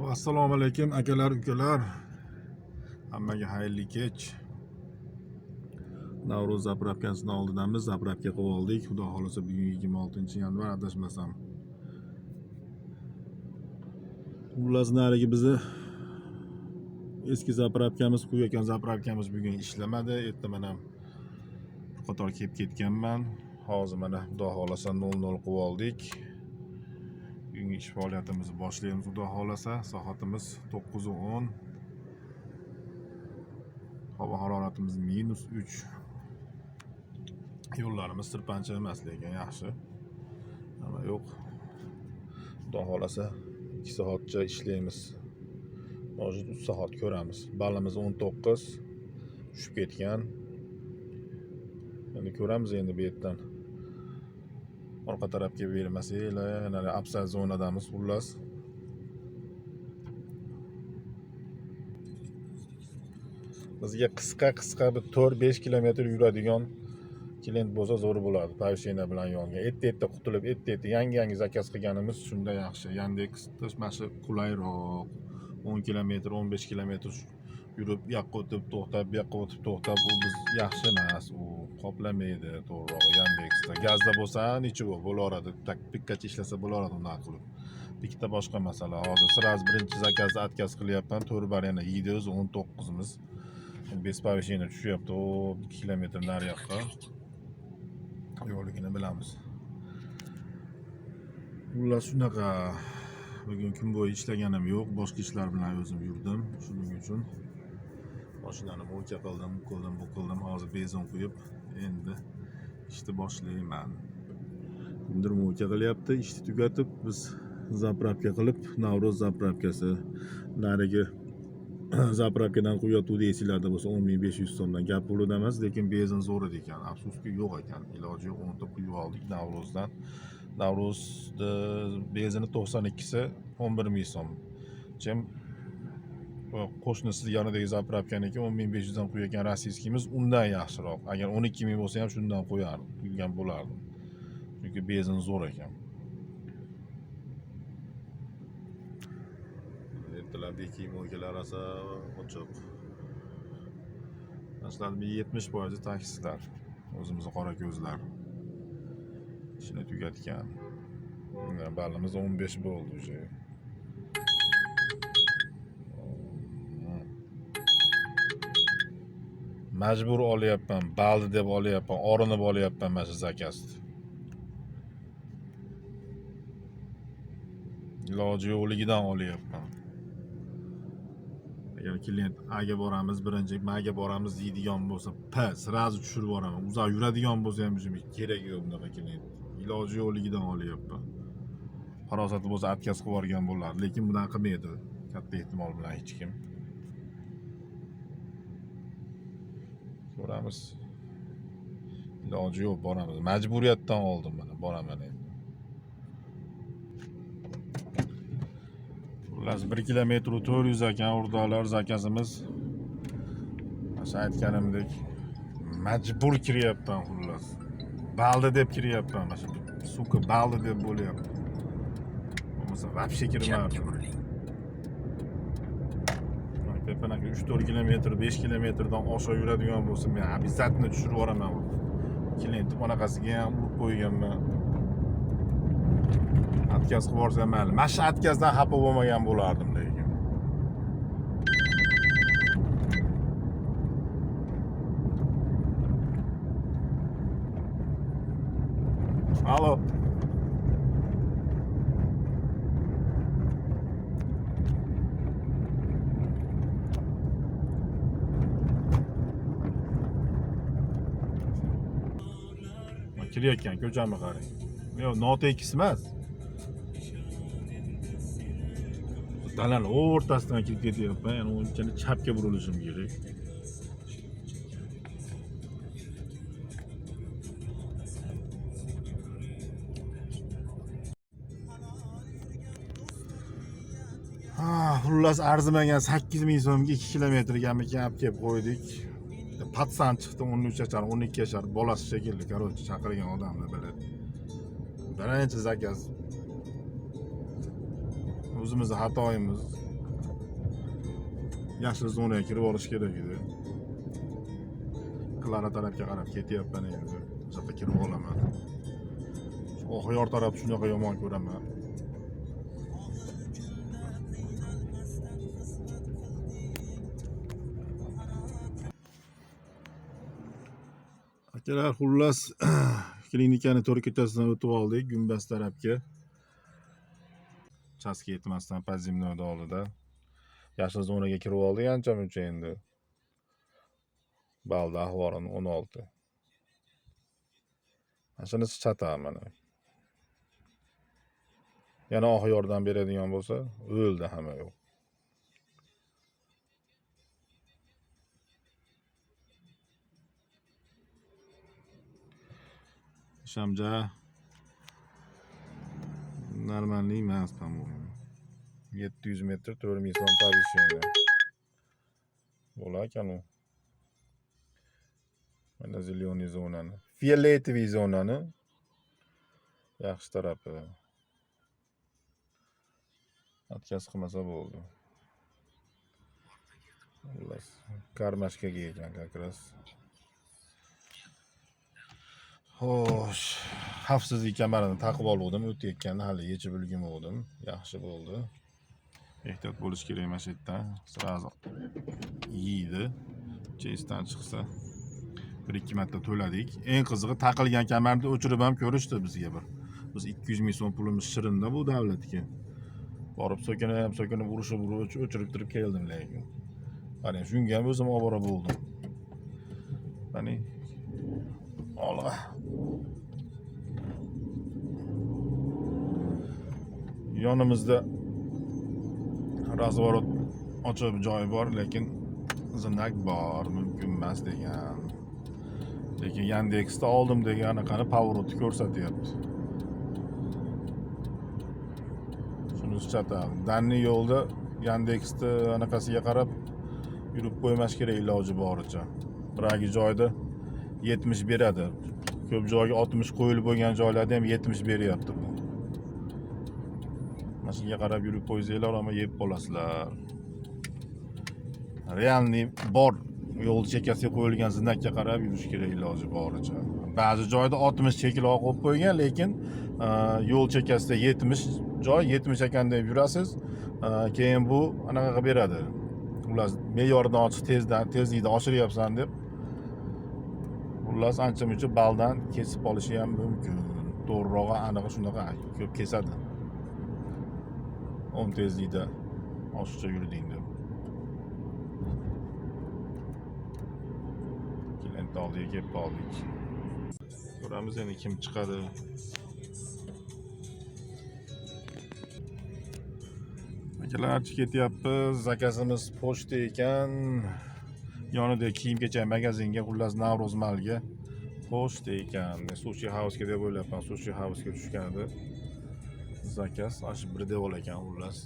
Assalomu alaykum akalar, ukalar. Hammaga xayrli kech. Navro'z zapravkasini oldidamiz. Zapravka qilib oldik. Xudo xolasa bugun 26-yanvar adashmasam. Xullas, narigi bizni eski zapravkamiz, quyayotgan zapravkamiz bugun ishlamadi. Erta mana bir qator kelib ketganman. Hozir mana Xudo xolasa 00 qilib oldik. Bugungi ish faoliyatimizni boshlaymiz Xudo xolasa. Soatimiz 9:10. Havo haroratimiz -3. Yo'llarimiz sirpancha emas, lekin yaxshi. Nima yo'q. Xudo xolasa 2 soatcha ishlaymiz. Hozir 3 soat ko'ramiz. Ballimiz 19 tushib ketgan. Endi ko'ramiz endi bu yerdan. Orqa tarafga bermasanglar, yana upside zonadamiz xullas. Bizga qisqa-qisqa bir 4-5 kilometr yuradigan klient bo'lsa zo'r bo'ladi. Повышение bilan yongan. Erta-erta qutulib, erta-erta yangi-yangi zakaz qilganimiz shunda yaxshi. Yandexda mana shu qulayroq. 10 kilometr, 15 kilometr yurib, bu yoqqa o'tib, to'xtab, bu yoqqa o'tib, to'xtab, u biz yaxshi emas, u qoplamaydi to'g'rirog'i Yandexda. Gazda bo'lsa, ничего, bo'laveradi. Так pikkacha ishlasa bo'laveradi unaqa qilib. Bitta boshqa masala. Hozir сразу birinchi zakazni отказ qilyapman. 4 bar yana yeydi o'zi 19miz. Без повышения tushyapti. O 2 kilometr nariyoqqa. Yo'qligini bilamiz. Xullas shunaqa. Bugun kun bo'yi ishlaganim yo'q. Boshqa ishlar bilan o'zim yurdim. Shuning uchun mashinani mo'lka qildim, u qildim, bu qildim. Hozir benzin quyib, endi ishni boshlayman. Kimdir mo'lka qilyapti, ishni tugatib biz zapravka qilib, Navro'z zapravkasi narigi zapravkadan quyatuvdi esinglarda bo'lsa 10 500 so'mdan gap pulida emas, lekin benzin zo'r edi ekan. Afsuski yo'q ekan. Iloji yo'q, unutib quyib oldik Navro'zdan. Navro'zni benzini 92si 11 ming so'm. Chem qo'shnisi yonidagi zapravkaniki 10 500 dan quyayotgan rossiyskiymiz undan yaxshiroq. Agar 12 ming bo'lsa ham shundan qo'yardim, quygan bo'lardim. Chunki benzin zo'r ekan. Ertalab mo'ykalar rosa ochiq. Masalan, 70% taksistlar, o'zimizni qora ko'zlar. Ishini tugatgan. Ballimiz 15 bo'ldi уже. Majbur olyapman, baldi deb olyapman, orinib olyapman mana shu zakazni. Iloji yo'qligidan olyapman. Agar klient A ga boramiz, birinchi M ga boramiz deydigan bo'lsa, P сразу tushirib yuboraman. Uzoq yuradigan bo'lsa ham o'zimga keragi yo'q bunaqa klient. Iloji yo'qligidan olyapman. Farosati bo'lsa отказ qilib yuborgan bo'lardi, lekin bunaqa qilmaydi katta ehtimol bilan hech kim. Ko'ramiz. Iloji yo'q, boramiz. Majburiyatdan oldim mana, boraman endi. Xullas 1 kilometr 400 ekan o'rtoqlar zakazimiz. Mana shu aytganimdek majbur kiryapman xullas. Baldi deb kiryapman, mana shu сука baldi deb bo'lyapti. Bo'lmasa вообще Chapga kirmardim. buriling. Tepanak 3-4 kilometr, 5 kilometrdan oshiq yuradigan bo'lsa, men обязательно tushirib yuboraman. Klientni bunaqasiga ham urib qo'yganman. Отказ qilib yuborsam mayli. Mana shu отказ dan xafa bo'lmagan bo'lardim lekin. Alo. Kirayotgan ko'chani qarang. Yo'q, notekis emas. Dalani o'rtasidan kirib ketyapman. Ya'ni unchalik chapga burilishim kerak. Ha, xullas arzimagan 8 ming so'mga 2 kilometrgamikan olib kelib qo'ydik. Patsan chiqdi 13 yashar, 12 yashar bolasi shekilli, короче, chaqirgan odamni biladi. Birinchi zakaz. O'zimizni xatoyimiz. Yashil zonaga kirib olish kerak edi. Klara tarafga qarab ketyapman endi. O'sha yoqqa kirib olaman. Oxyor taraf shunaqa yomon ko'raman. Akalar, xullas klinikani to'rt ko'chasidan o'tib oldik, Gumbaz tarafga. Chastga yetmasdan Podzemnoyda oldida. Yashil zonaga kirib oldik ancha muncha endi. Balda ahvolini 16. Mana shunisi chata mana. Yana oq yordam beradigan bo'lsa, o'ldi hamma yo'q. Shamja normalniy emas, по-моему. 700 metr 4000 so'm повышение. Bo'lar ekan u. Mana зеленый zonani. Фиолетовый zonani yaxshi tarafi. Отказ qilmasa bo'ldi. Xullas, кармашка ga ekan как раз. Xo'sh, xavfsizlik kamarini taqib oluvdim, o'tayotganda hali yechib ulgurmovdim. Yaxshi bo'ldi. Ehtiyot bo'lish kerak mana shu yerdan. Сразу yeydi. Chestdan chiqsa 1-2 marta to'ladik. Eng qizig'i taqilgan kamarni o'chirib ham ko'rishdi bizga bir. Biz 200 ming so'm pulimiz shirinda bu davlatga. Borib so'kinib, so'kinib urishib, urib o'chirib turib keldim lekin. Qarang, shunga ham o'zim ovora bo'ldim. Qani olg'a. Yonimizda razворот ochiq joyi bor, lekin знак bor, mumkin emas degan. Lekin Yandexda oldim degan anaqani поворот ni ko'rsatyapti. Shunisi chatoq. Данный yo'lda Yandexda anaqasiga qarab yurib qo'ymash kerak iloji boricha. Biragi joyda 70 beradi. Ko'p joyga 60 qo'yilib bo'lgan joylarda ham 70 beryapti bu. Mana shunga qarab yurib qo'ysanglar, ammo yeb qolasizlar. Реальный bor yo'l chekkasiga qo'yilgan знак ka qarab yurish kerak iloji boricha. Ba'zi joyda 60 cheklov qo'yib qo'ygan, lekin yo'l chekkasida 70 joy 70 ekan deb yurasiz. Keyin bu anaqa qilib beradi. Xullas, me'yordan ortiq tezdan tezlikni oshiryapsan deb. Xullas, ancha muncha baldan kesib olishi ham mumkin. To'g'rirog'i anig'i shunaqa ko'p kesadi. 10 tezlikda oshiqcha yurding deb. Klient oldiga kelib qoldik. Ko'ramiz endi kim chiqadi. Akalar, ketyapmiz. Zakazimiz pochta ekan. Yonida kiyim-kechak magazinga, xullas Navro'z Malga pochta ekan. Men Sushi House'ga deb o'ylabman. Sushi House'ga tushgan edi. Zakaz ana shu bir devor ekan xullas.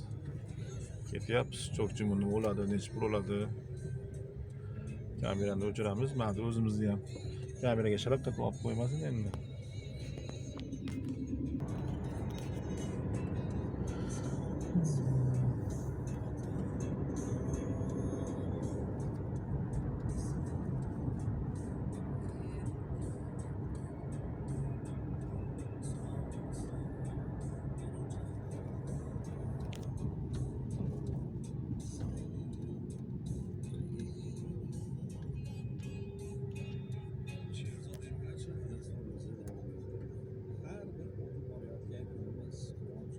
Ketyapmiz. Cho'kchimi nima bo'ladi, nechi pul bo'ladi? Kamerani o'chiramiz. Mayli o'zimizni ham kameraga sharaf qilib olib qo'ymasin endi. Har bir o'tib borayotgan kunimiz quvonch.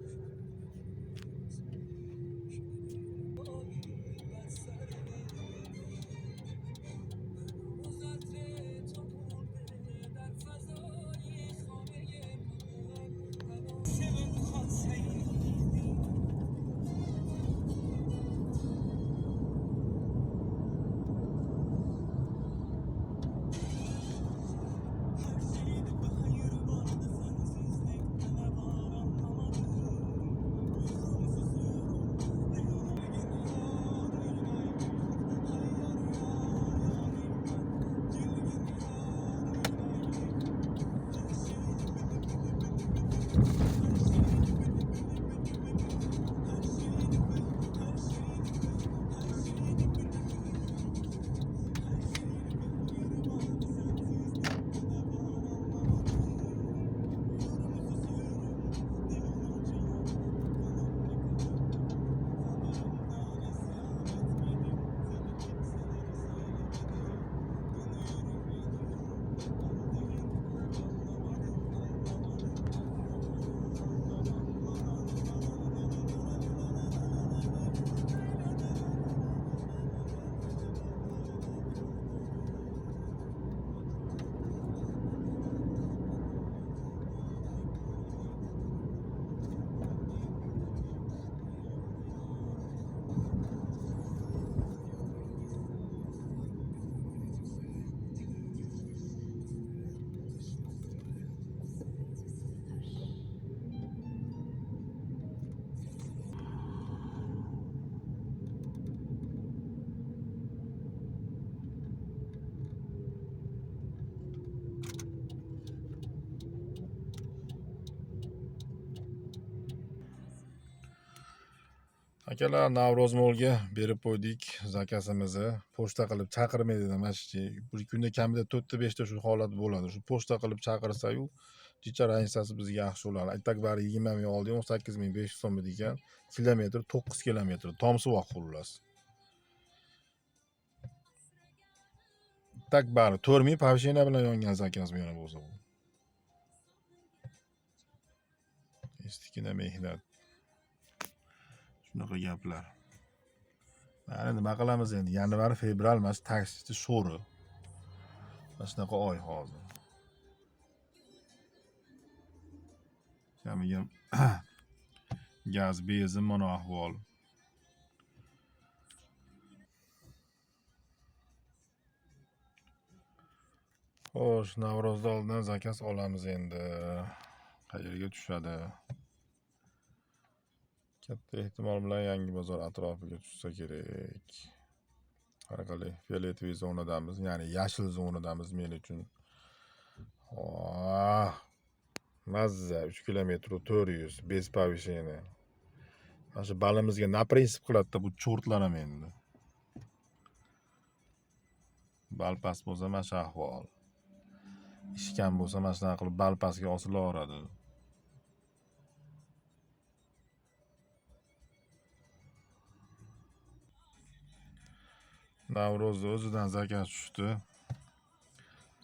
Akalar, Navro'z molga berib qo'ydik zakazimizni. Pochta qilib chaqirmaydi mana shu bir kunda kamida 4 ta 5 ta shu holat bo'ladi. Shu pochta qilib chaqirsa-yu, jicha разница si bizga yaxshi bo'ladi. Aytak bari 20 ming oldik, 18 500 so'm ekan. Kilometr 9 kilometr. Tomsuvoq xullas. Так bari 4 ming повышение bilan yongan zakaz bu yana bo'lsa bu. Estikina mehnat. Shunaqa gaplar. Mana nima qilamiz endi? Yanvar, fevral mana shu taksichi sho'ri. Mana shunaqa oy hozir. Kamiga gaz, benzin mana ahvol. Xo'sh, Navro'zda oldidan zakaz olamiz endi. Qayerga tushadi? Katta ehtimol bilan Yangi bozor atrofiga tushsa kerak. Har qalay фиолетовый zonadamiz, ya'ni yashil zonadamiz men uchun. Oh, mazza 3 kilometr 400 без повышения. Mana shu balimizga на принцип qiladida bu чёрт lar ham endi. Bal past bo'lsa mana shu ahvol. Ish kam bo'lsa mana shunaqa qilib bal pastga osilaveradi. Navro'zni o'zidan zakaz tushdi.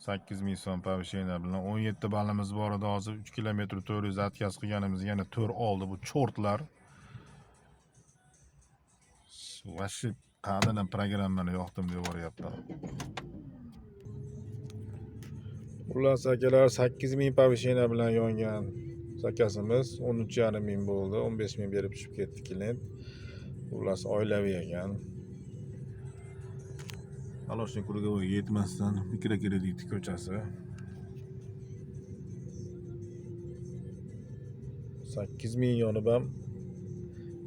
8000 so'm повышение bilan 17 balimiz bor edi. Hozir 3 kilometr 400 отказ qilganimiz yana 4 oldi bu чёрт lar. Вообще qayerdan programmani yoqdim deb yuboryapman. Xullas akalar, 8000 повышение bilan yongan zakazimiz 13,5 ming bo'ldi. 15 ming berib tushib ketdi klient. Xullas oilaviy ekan. Молочный круговой ga yetmasdan mikrokredit ko'chasi. 8000 yonib ham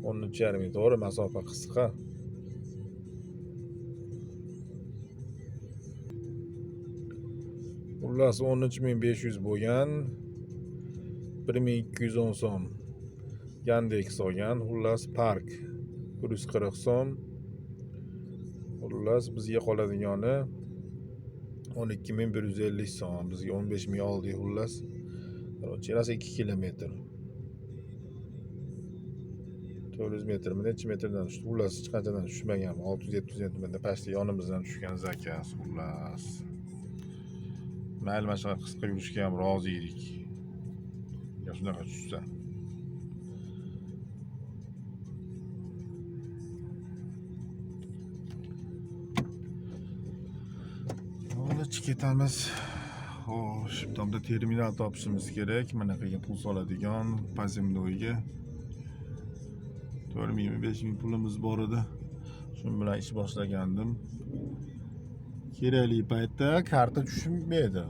13,5 ming. To'g'ri, masofa qisqa. Xullas 13 500 bo'lgan. 1210 so'm Yandex olgan. Xullas park 140 so'm. Xullas bizga qoladigani 12 150 so'm. Bizga 15 ming oldik xullas. Короче, rosa 2 kilometr. 400 metrmi, necha metrdan tushdi? Xullas hech qanchadan tushmagan. 600-700 metrda pastda yonimizdan tushgan zakaz xullas. Mayli, mana shunaqa qisqa yurishga ham rozi edik. Ya shunaqa tushsa. Bo'ldi, ketamiz. Xo'sh, bitta terminal topishimiz kerak. Mana qayerga pul soladigan поземной ga. 4 mingmi, 5 ming pulimiz bor edi. Shu bilan ish boshlagandim. Kerakli paytda karta tushmaydi.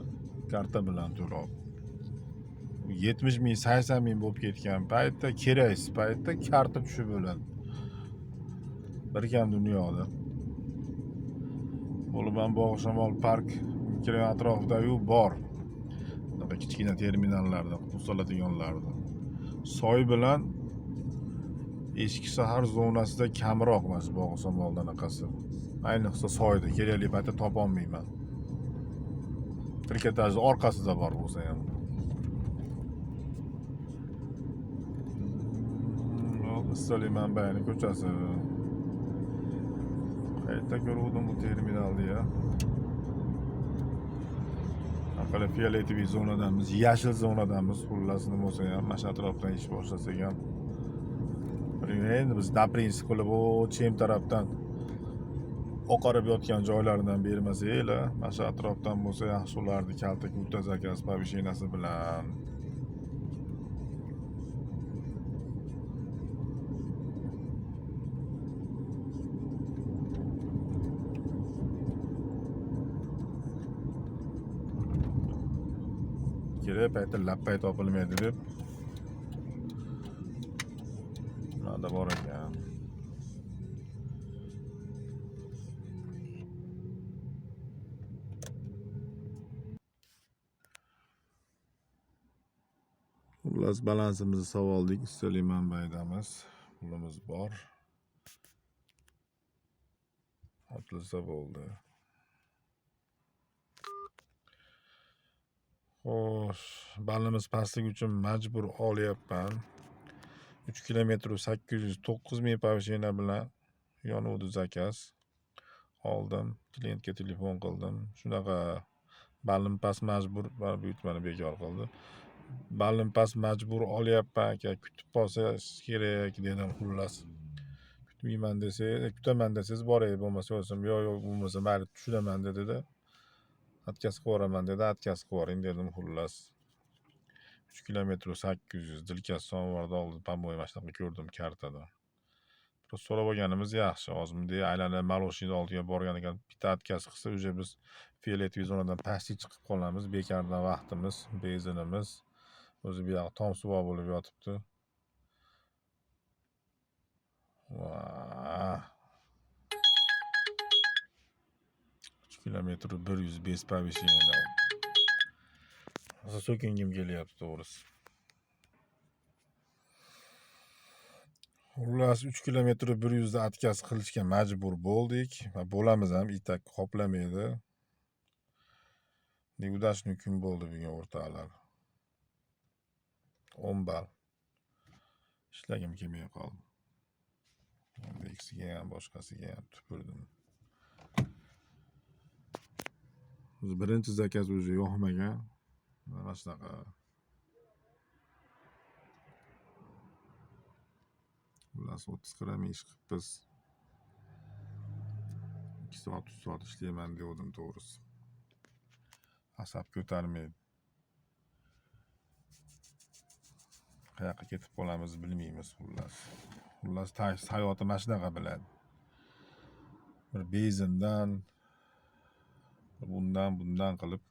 Karta bilan to'lov. 70 ming, 80 ming bo'lib ketgan paytda, keraksiz paytda karta tushib o'ladi. Bir kam dunyoda. Bo'lib ham Bog'ishamol park mikrorayon atrofida-yu bor. Bunaqa kichkina terminallarda, pul soladiganlarda. Soy bilan eski shahar zonasida kamroq mana shu Bog'ishamolda anaqasi. Ayniqsa soyda kerakli paytda topolmayman. Trikotajni orqasida bor bo'lsa ham. Issiqlik manbayini ko'chasi. Qayerda ko'ruvdim bu terminalni ya? Aqala фиолетовый zonadamiz, yashil zonadamiz. Xullas nima bo'lsa ham mana shu atrofdan ish boshlasak ham. Endi biz на принцип qilib u chem tarafdan oqarib yotgan joylaridan bermasanglar, mana shu atrofdan bo'lsa yaxshi bo'lardi. Kalta kurta zakaz повышение si bilan. Kerak paytda lappay topilmaydi deb. Mana bor ekan. Xullas balansimizni solib oldik. Issiqlik manbaidamiz. Pulimiz bor. Otilsa bo'ldi. Xo'sh, ballimiz pastligi uchun majbur olyapman. 3 kilometr 809 ming повышение bilan yonuvdi zakaz. Oldim, klientga telefon qildim. Shunaqa ballim past, majbur mana buyurtmani bekor qildi. Ballim past, majbur olyapman aka, kutib qolsangiz kerak dedim xullas. Kutmayman desa, kutaman desangiz boray, bo'lmasa o'zim yo'q, yo'q, bo'lmasa mayli tushunaman dedi-da. Отказ qilib yuboraman dedi, отказ qilib yuboring dedim xullas. 3 kilometr 800 dilkasi somovarda oldi, по-моему, mana shunaqa ko'rdim kartada. Просто so'rab olganimiz yaxshi. Hozir bunday aylanib Maloshiyni oldiga borgan ekan, bitta отказ qilsa, уже biz фиолетовый zonadan pastga chiqib qolamiz. Bekardan vaqtimiz, benzinimiz o'zi bu yoq tom suvoq bo'lib yotibdi. Vah! 3 kilometr 105 повышение. Rosa so'kingim kelyapti to'g'risi. Xullas 3 kilometr 100 da отказ qilishga majbur bo'ldik va bo'lamiz ham, itak qoplamaydi. Неудачный kun bo'ldi bugun o'rtoqlar. 10 ball. Ishlagim kelmay qoldi. Yandexga ham, boshqasiga ham tupurdim. O'zi birinchi zakaz уже yoqmagan. Mana shunaqa. Xullas 30-40 ming ish qilibmiz. 2 soat, 3 soat ishlayman devdim to'g'risi. Asab ko'tarmaydi. Qayoqqa ketib qolamiz bilmaymiz xullas. Xullas hayoti mana shunaqa biladi. Bir benzindan, bundan, bundan qilib.